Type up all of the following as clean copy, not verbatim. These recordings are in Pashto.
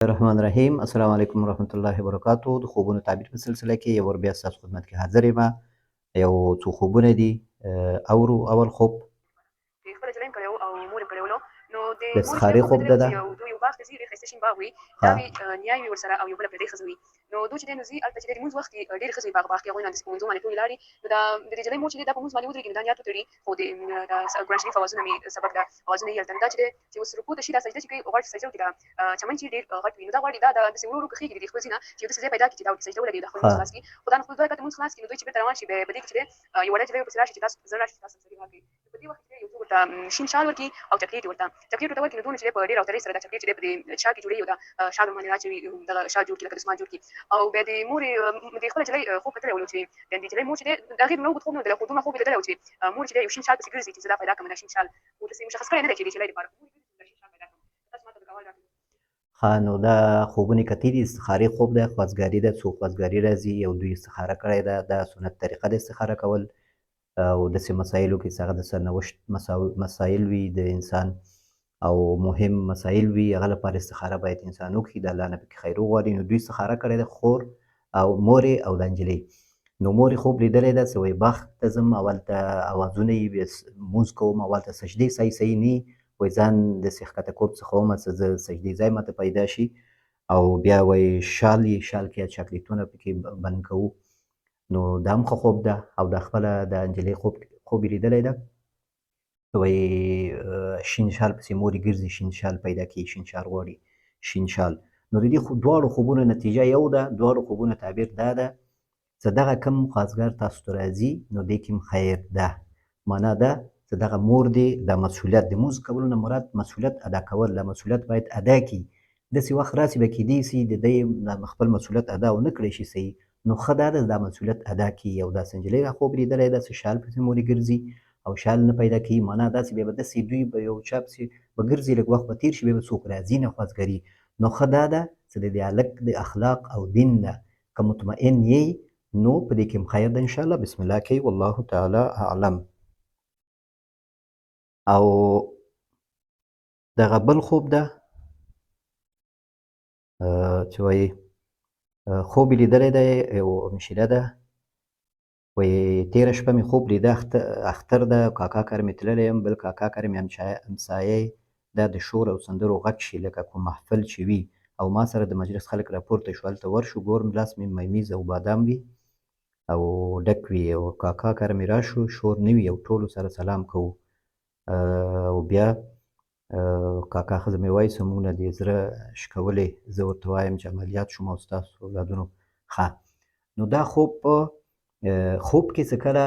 الرحمن الرحیم. السلام علیکم ورحمت الله وبرکاتو. د خوبونو تعبیر په سلسله کې یو ور بیا ستاسو خدمت کې حاضر یم. یو څو خوبونه دي اورو. اول خوب د استخارې خوب ده. ده ها. نو دوی چې دی نو ځي هلته چې دی د لمونځ وخت وي، ډېرې ښځې باغ باغ کې هغوی نه داسې په لمونځو باندې ټولې لاړې. نو دا د دې نجلۍ مور چې دی دا په لمونځ باندې ودرېږي، نو دا نیات وتړي، خو د دا قرآن شریف اوازونه مې سبق ده، اوازونه یې هلته. نو دا چې دی چې اوس رکوع ته شي، دا سجده چې کوي، غواړي چې سجده وکړي، دا چمن چې ډېر غټ وي، نو دا غواړي دا داسې ورو ورو کښېږي د دې خپل ځای نه چې یو داسې ځای پیدا کړي چې دا ورته سجده ولګوي، دا خپل لمونځ خلاص کړي. خو دا نو خپل دوه رکعته لمونځ خلاص کړي، نو دوی چې بېرته روان شي، بیا په دې کې چې دی یوه وړه نجلۍ ورپسې راشي چې تاسو زر راشي چې تاسو سړي راکړئ. نو په دې وخت کې یو څوک ورته شین شال ورکړي او چاکلیټ ورته چاکلیټ ورته ورکړي. نو دونه چې په ډېر اوترۍ سره دا چاکلیټ چې په دې شال کې جوړېږي او دا شال ورباندې راچوي، دغه شال جوړ کړي لکه دستمال جوړ کړي. او بیا د مور د خپله نجلۍ خوب کتلی ولو چې د نجلۍ مور چې دی د هغې دومره اوږد خوب نه لیدلی، خو دومره خوب یې لیدلی و چې مور چې دی یو شین شال پسې ګرځي چې زه دا پیدا کړم. دا شین شال خو داسې مشخص کړی نه دی چې د نجلۍ لپاره مور ګرځي چې دا شین شال پیدا کړم. تاسو ماته د کول راکړئ. ښه، نو دا خوبونه کتلي دي. استخارې خوب ده، خواستګاري ده، څو خواستګاري راځي او دوی استخاره کړې ده. دا سنت طریقه ده استخاره کول، او داسې مسایلو کې چې هغه د سرنوشت مسایل وي د انسان او مهم مسایل وي، هغه لپاره استخاره باید انسان وکړي، د الله نه پکې خیر وغواړي. نو دوی استخاره کړې ده، خور او مور او د نجلۍ. نو مور یې خوب لیدلی ده چې وایي باغ ته ځم او هلته اوازونه یې، بیا لمونځ کوم او هلته سجدې صحیح صحیح نه، وایي ځان داسې ښکته کوم څه کوم چې زه سجدې ځای ماته پیدا شي. او بیا وایي شال یې، شال کې چاکلیټونه پکې بند کوو. نو دا هم ښه خوب ده. او دا خپله د نجلۍ خوب یې لیدلی ده، وایي شین شال پسې مور یې ګرځي، شین شال پیدا کوي، شین شال غواړي، شین شال. نو د دې دواړو خوبونو نتیجه یو ده، دواړو خوبونو تعبیر دا ده چې دغه کم خواستګار تاسو ته راځي، نو دې کې هم خیر ده. معنا ده چې دغه مور دې دا مسؤلیت د لمونځ کولو نه مراد مسؤلیت ادا کول، دا مسؤلیت باید ادا کړي. داسې وخت راسي به کېدای سي د دی خپل مسؤلیت ادا ونه کړی شي صحیح، نو ښه دا ده دا مسؤلیت ادا کړي. او داسې نجلۍ را خوب لیدلی ده چې شال پسې مورې ګرځي او شال نه پیدا کوي، معنا داسې بیا به داسې دوی به یو چا پسې به ګرځي، لږ وخت به تېر شي، بیا به څوک راځي نه خواستګاري. نو ښه دا ده چې د دې هلک د اخلاق او دین نه که مطمئن یی، نو په دې کې هم خیر ده انشاءالله. بسم الله کوي، والله تعالی اعلم. او دغه بل خوب ده چې وایي خوب یې لیدلی دی، یو مشیره ده، وایي تېره شپه مې خوب لیده، اختر ده، کاکا کره مې تللی یم، بل کاکا کره مې همسایه دا د شور او سندرو غږ شي لکه کوم محفل چې وي، او ما سره د مجلس خلک راپورته شو، هلته ورشو ګورم لاس مې میمیز او بادام وي او ډک وي، او کاکا کره مې راشو شور نه وي او ټولو سره سلام کوو. او بیا کاکا ښځه مې وایي چې موږ نه دې زړه شکولې، زه ورته وایم چې عملیات شوم او ستاسو اولادونو. ښه، نو دا خوب په خوب کې چې کله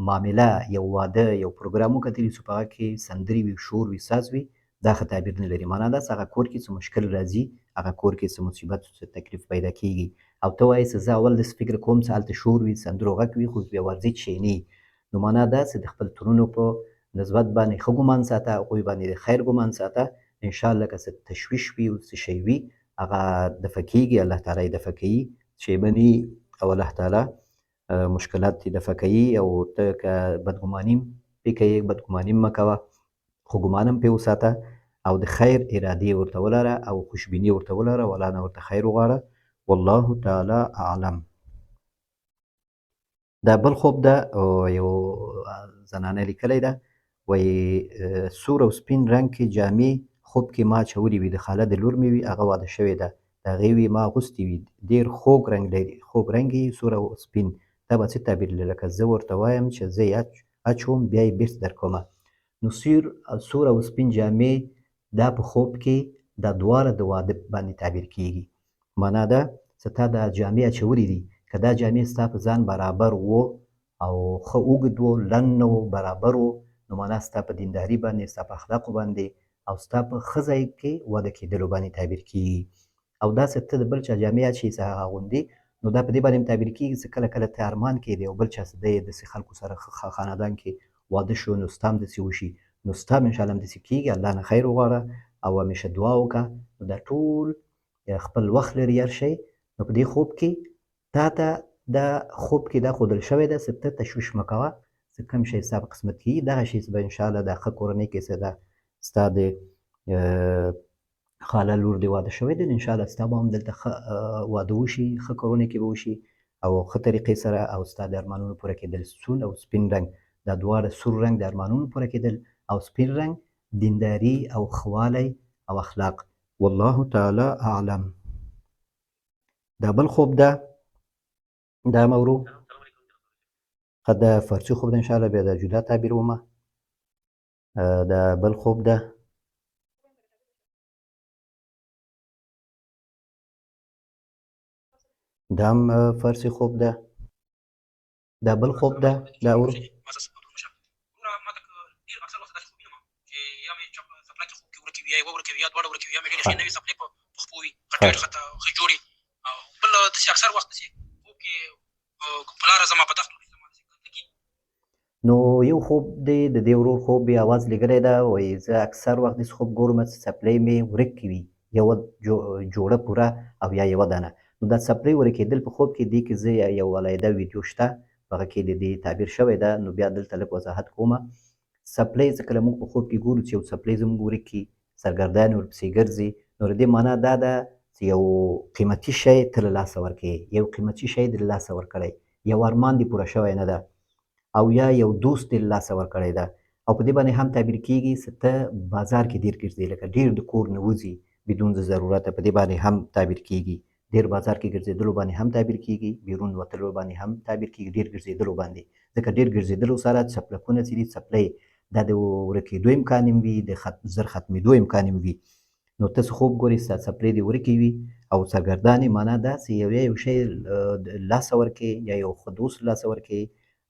معامله، یو واده، یو پروګرام وکتل چې په هغه کې سندرې وي، شور وي، ساز وي، دا ښه تعبیر نه لري. معنا دا چې هغه کور کې څه مشکل راځي، هغه کور کې څه مصیبت، څه تکلیف پیدا کیږي. او ته وایې چې زه اول داسې فکر کوم چې هلته شور وي، سندرو غږ وي، خو بیا ورځي چې شی نه. نو معنا دا چې د خپل ترونو په نسبت باندې ښه ګمان ساته، هغوی باندې د خیر ګمان ساته، انشاءالله که څه تشویش وي او څه شی وي هغه دفع کیږي، الله تعالی یې دفع کوي، چې به نه او الله تعالی مشکلات یې دفع کوي. او ته که بدګماني پې کوې، بدګماني مه کوه، خو ګمان هم پې وساته او د خیر ارادې ورته ولره او خوشبیني ورته ولره او الله نه ورته خیر وغواړه، والله تعالی اعلم. دا بل خوب ده، یو زنانه لیکلی ده، وایي سور او سپین رنګ کې جامې خوب کې ما اچولې وي، د خاله د لور مې وي، هغه واده شوې ده، د هغې وي، ما اغوستې وي، ډېر خوږ رنګ لري، خوږ رنګ یې سور او سپین، دا به څه تعبیر لري؟ لکه زه ورته وایم چې زه یې اچوم بیا یې بېرته درکومه. نو سور او سپین جامې دا په خوب کې دا دواړه د واده باندې تعبیر کیږي. معنا دا چې تا دا جامې اچولې دي، که دا جامې ستا په ځان برابر وو او ښه اوږد وو، لنډ نه وو، برابر وو، نو معنا ستا په دینداري باندې، ستا په اخلاقو باندې او ستا په ښه ځای کې واده کېدلو باندې تعبیر کیږي. او داسې ته د بل چا جامې اچوې چې هغه اغوندي، نو دا په دې باندې هم تعبیر کیږي چې کله کله ته ارمان کې دی او بل چا څه دی داسې خلکو سره ښه خاندان کې واده شو، نو ستا هم داسې وشي، نو ستا هم انشاءالله هم داسې کیږي. الله نه خیر وغواړه او همیشه دعا وکړه. نو دا ټول خپل وخت لري هر شی. نو په دې خوب کې تا ته دا خوب کې دا ښودل شوی ده چې ته تشویش مه کوه چې کوم شی ستا په قسمت کې دغه شی به انشاءالله د ښه کورنۍ کې څه ده ستا د خاله لور دې واده شوی دی، ان شاء الله ستا به هم دلته ښه واده وشي، ښه کورونه کې به وشي او ښه طریقې سره، او ستا د ارمانونو پوره کېدل. سون او سپین رنګ دا دواړه، سور رنګ د ارمانونو پوره کېدل او سپین رنګ دینداری او ښهوالی او اخلاق. والله تعالی اعلم. دا بل خوب ده، دا مورو ښه د فارسي خوب ده، ان شاء الله بیا دا جدا تعبیر ومه. دا بل خوب ده، دا هم فارسي خوب ده. دا بل خوب ده، دا ور نو یو خوب دی د دې ورور خوب یې اواز لیږلی ده، وایي زه اکثر وخت داسې خوب ګورم چې څپلۍ مې ورکې وي، یوه جوړه پوره او یا یوه دانه. نو دا څپلۍ ورکېدل په خوب کې دې کې زه یو علیحده ویډیو شته په هغه کې د دې تعبیر شوی ده، نو بیا دلته لږ وضاحت کومه. څپلۍ چې کله موږ په خوب کې ګورو چې یو څپلۍ زموږ ورک کړي، سرګردان ورپسې ګرځي، نو د دې معنا دا ده چې یو قیمتي شی ته له لاسه ورکوې، یو قیمتي شی دې له لاسه ورکړی، یو ارمان دې پوره شوی نه ده، او یا یو دوست دې له لاسه ورکړی ده. او په دې باندې هم تعبیر کیږي چې ته بازار کې ډیر ګرځې، لکه ډیر د کور نه وځي بدون د ضرورته، په دې باندې هم تعبیر کیږي. ډیر بازار کې ګرځېدلو باندې هم تعبیر کیږي، بیرون وتلو باندې هم تعبیر کیږي، ډیر ګرځېدلو باندې، ځکه ډیر ګرځېدلو سره څپلکونه چې دي، څپلۍ دا د ورکېدو امکان هم وي، د زر ختمېدو امکان هم وي. نو ته څه خوب ګورې ستا څپلۍ دې ورکې وي او سرګردانې، معنا دا چې یو یا یو شی لاسه ورکې، یا یو ښه دوست لاسه ورکې،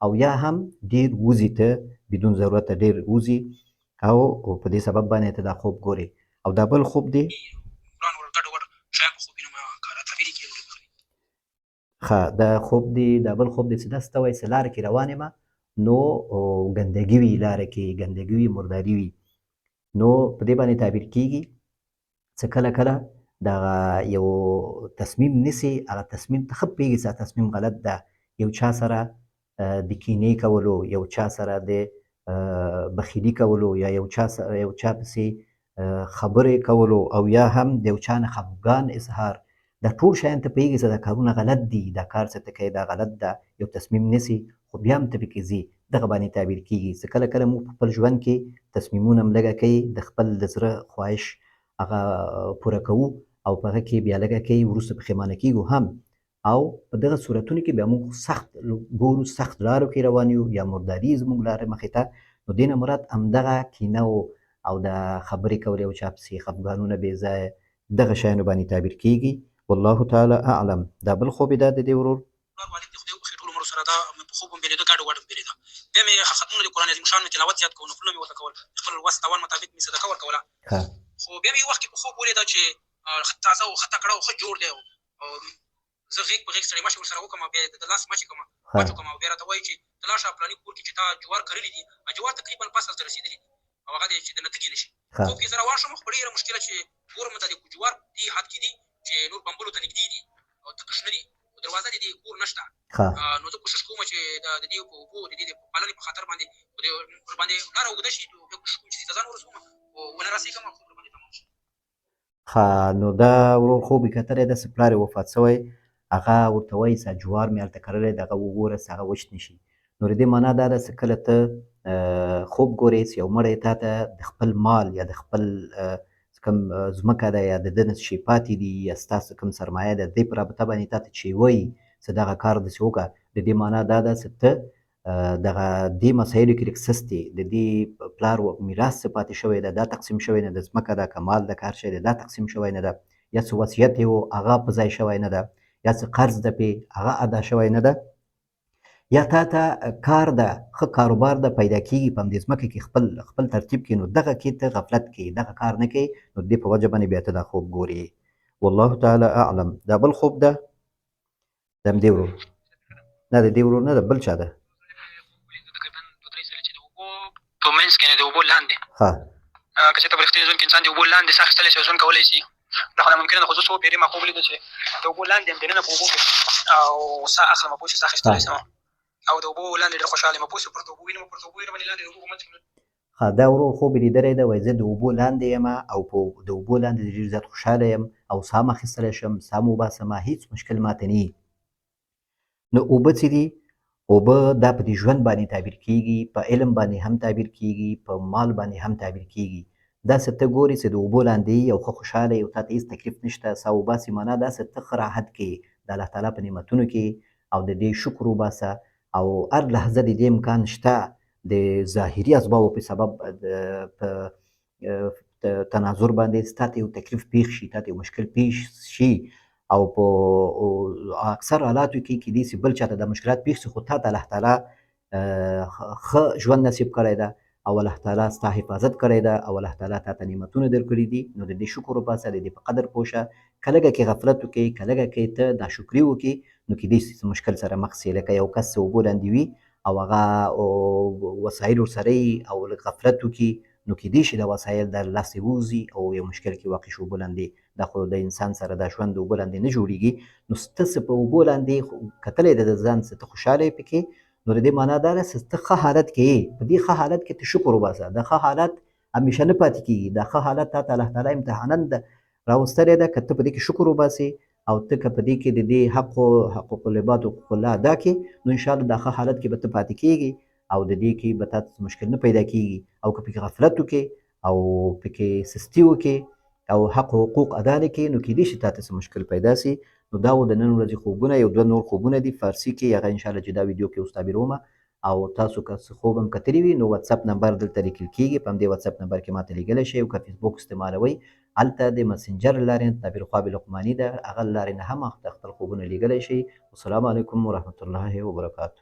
او یا هم ډیر وځي ته بدون ضرورته ډیر وځي، او په دې سبب باندې ته دا خوب ګورې. او دا بل خوب دی، ښه دا خوب دی، دا بل خوب دی چې داسې ته وایې چې لاره کې روان یم، نو ګندګي وي، لاره کې ګندګي وي، مرداري وي. نو په دې باندې تعبیر کیږي چې کله کله دغه یو تصمیم نیسي، هغه تصمیم ته ښه پوهېږي چې دا تصمیم غلط ده، یو چا سره د کینې کولو، یو چا سره د بخیلي کولو، یا یو چا سره یو چا پسې خبرې کولو، او یا هم د یو چا نه خفګان اظهار، دا ټول شیان ته پوهېږي چې دا کارونه غلط دي، دا کار چې ته کوې دا غلط ده، یو تصمیم نیسي خو بیا هم ته پکې ځې، دغه باندې تعبیر کیږي چې کله کله موږ په خپل ژوند کې تصمیمونه هم لږه کوي، د خپل د زړه خواهش هغه پوره کوو، او په هغه کې بیا لږه کوي وروسته پښېمانه کیږو هم، او په دغه صورتونو کې بیا موږ سخت ګورو، سخت لارو کې روان یو، یا مرداري زموږ لارې مخې ته. نو دې نه مراد همدغه کینه او د خبرې کول یو چا پسې خفګانونه بې ځایه، دغه شیانو باندې تعبیر کیږي. والله تعالی اعلم. دا بل خوب ده د دې ورور. پلار والد دې خدای وبخښي ټول عمر سره دا مې په خوب هم بیلیده، ګډ وډ هم بیلیده. بیا مې ختمونه د قرآن عظیم شان مې تلاوت زیات کو، نفلونه مې ورته کول، د خپل وس توان مطابق مې صدقه ورکوله. خو بیا مې یو وخت کې په خوب ولیده چې ښه تازه او ښه تکړه او ښه جوړ دی، او زه غېږ په غېږ ستړې مشې ورسره وکړم، بیا یې د لاس مچې کړم، مچو کړم، او بیا راته وایي چې ته لاړ شه پلاني کور کې چې تا جوار کرلي دي، جوار تقریبا فصل ته رسېدلي دي او هغه دی چې د نتکې نه شي. خوب کې زه روان شوم، خو په ډېره مشکله چې ګورم ته د جوار دې حد کې دي چې نور بمبلو ته نږدې دي او تک شنه دي، خو دروازه د دې کور نشته. نو زه کوشش کوم چې د دې په اوبو د دې د پالنې په خاطر باندې ورباندې لاره اوږده شي، نو بیا کوشش کوم چې ته ځان ورسوم، خو ونه رسېږم او خوب ورباندې تمام شي. ښه نو دا ورور خوب یې کتلی ده چې پلار یې وفات شوی، هغه ورته وایي چې جوار مې هلته کرلی دی، هغه وګوره چې هغه وچ نه شي. نو د دې معنا دا ده چې کله ته خوب ګورې چې یو مړی تا ته د خپل مال یا د خپل کوم ځمکه ده یا د ده نه څه شی پاتې دي یا ستا څه کوم سرمایه ده، د دې په رابطه باندې تا ته چې وایي چې دغه کار داسې وکړه، د دې معنا دا ده چې ته دغه دې مسایلو کې لږ سست یې، د دې پلار میراث څه پاتې شوی ده دا تقسیم شوی نه ده، ځمکه ده که مال ده که هر شی ده دا تقسیم شوی نه ده، یا څه وصیت یې و هغه په ځای شوی نه ده، یا څه قرض ده پې هغه ادا شوی نه ده، یا تا ته کار ده ښه کاروبار ده پیدا کیږي په همدې ځمکه کې خپل خپل ترتیب کې، نو دغه کې ته غفلت کې دغه کار نه کوې، نو د دې په وجه باندې بیا ته دا خوب ګورې. والله تعالی اعلم. دا بل خوب ده د همدې ورور نه، د دې ورور نه ده، بل چا ده. تقریبا دوه درې ځله چې د اوبو په منځ کې نه د اوبو لاندې، ښه که چېرته په رښتیني ژوند کې انسان د اوبو لاندې ساه اخیستلی شي او ژوند کولی شي، دا خو ناممکنه ده، خو زه څو پېرې ما خوب ولید چې د اوبو لاندې یم دننه په اوبو کې او ساه اخلم، پوه شوې، ساه اخیستلی شم او د اوبو لاندې ډېر خوشحاله یم، پوه شوې، پورته اوبه وینم، پورته اوبه وینم، لاندې د اوبو په منځ کې. ښه دا ورور خوب یې لیدلی دی، وایي زه د اوبو لاندې یم او په د اوبو لاندې ډېر زیات خوشحاله یم او ساه هم اخیستلی شم، ساه هم وباسم، هیڅ مشکل ماته نه. نو اوبه چې دي، اوبه دا په دې ژوند باندې تعبیر کیږي، په علم باندې هم تعبیر کیږي، په مال باندې هم تعبیر کیږي. داسې ته ګورې چې د اوبو لاندې یې او ښه خوشحاله یې او تاته هیڅ تکلیف نشته، ساه وباسي، معنا داسې ته ښه راحت کې یې، د الله تعالی په نعمتونو کې او د دې شکر وباسه. او هر لحظه د دې امکان شته د ظاهري اسبابو په سبب په تناظر باندې ستا ته یو تکلیف پیښ شي، تا ته یو مشکل پیښ شي، او په اکثر حالاتو کې کېدای شي بل چاته دا مشکلات پیښ شي، خو تا ته الله تعالی ښه ژوند نصیب کړی ده او الله تعالی ستا حفاظت کړی ده او الله تعالی تا ته نعمتونه درکړي دي. نو د دې شکر وباسه، د دې په قدر پوه شه. که لږه کې غفلت وکړې، که لږه کې ته ناشکري وکړې، نو کېدای شي څه مشکل سره مخ سې. لکه یو کس چې اوبو لاندې وي او هغه وسایل ورسره وي او لږ غفلت وکړي، نو کېدای شي دا وسایل د لاسه ووځي او یو مشکل کې واقع شي اوبو لاندې. دا خو د انسان سره دا ژوند د اوبو لاندې نه جوړېږي. نو ته څه په اوبو لاندې کتلی دی د ځان څه ته خوشحاله یې پکې، نو د دې معنا دا ده چې ته ښه حالت کې یې، په دې ښه حالت کې ته شکر وباسه. دا ښه حالت همیشه نه پاتې کېږي، دا ښه حالت تا ته الله تعالی امتحانا راوستلی ده. که ته په دې کې شکر وباسې او ته که په دې کې د دې حق او حقوق العباد حقوق الله ادا کړې، نو انشاءالله دا ښه حالت کې به ته پاتې کېږې او د دې کې به تا ته څه مشکل نه پیدا کېږي. او که پکې غفلت وکړې او پکې سستي وکړې او حق او حقوق ادا نه کړې، نو کېدای شي تا ته څه مشکل پیدا سي. نو دا و د نن ورځې خوبونه. یو دوه نور خوبونه دي فارسي کې، هغه انشاءالله جدا ویډیو کې اوس تعبیروم. او تاسو که څه خوب هم کتلی وي، نو واتساپ نمبر دلته لیکل کیږي، په همدې واتساپ نمبر کې ماته لیږلی شئ. او که فیسبوک استعمالوئ، هلته د مسنجر لارې نه تعبیر خواب لقماني ده، هغه لارې نه هم خپل خوبونه لیږلی شئ. والسلام علیکم ورحمت الله وبرکاته.